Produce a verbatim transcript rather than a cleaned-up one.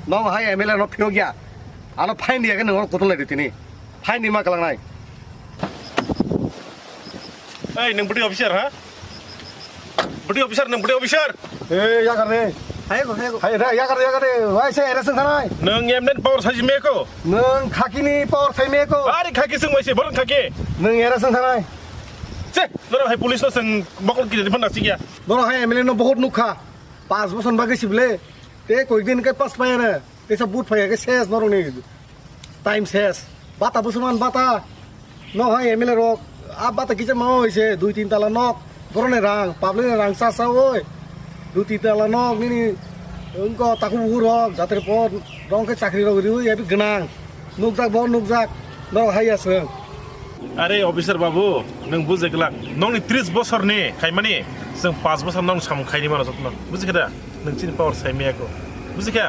Nong hai M L A no phiyok ya. Ano fine diya ke nong kotol lai tini. Fine di ma kalang nai. Ei, nung budi officer, ha? Budi officer, nung budi officer. Eh, ya kar de. Hai ko, hai ko. Hai, ra, ya kar de, ya kar de. Wai se, era sung thanai. Nung M N power sai me ko. Nung khaki ni power sai me ko. Ari khaki sung wai se, bolong khaki. Nung era sung thanai. Che, noro hai police no sung bokol kiri di phone na sikya. Noro hai M L A no bahut nukha. Pas boson bagwi sible. Te koik din kai pas paya na. Te sa but paya ke ses norong ni. Time ses. Bata busuman bata. No hai M L A rok. A bata kicha ma hoise dui tin tala nok. Borok ni rang, public ni rang sa sa oi. Dui tin tala nok nini. Wngko taku buku rok, jatri pot. Rong ke chakri rok riwi abi gwnang. Nukjak bo nukjak. Norok hai ya swng. Are officer babu, nwng bujai glak. Nokni tris bosorni khaimani, chwng panch bosor nokni samung khaini mano jotno. Bujikha da? Nwng chini power sai maya ko. Bujikha?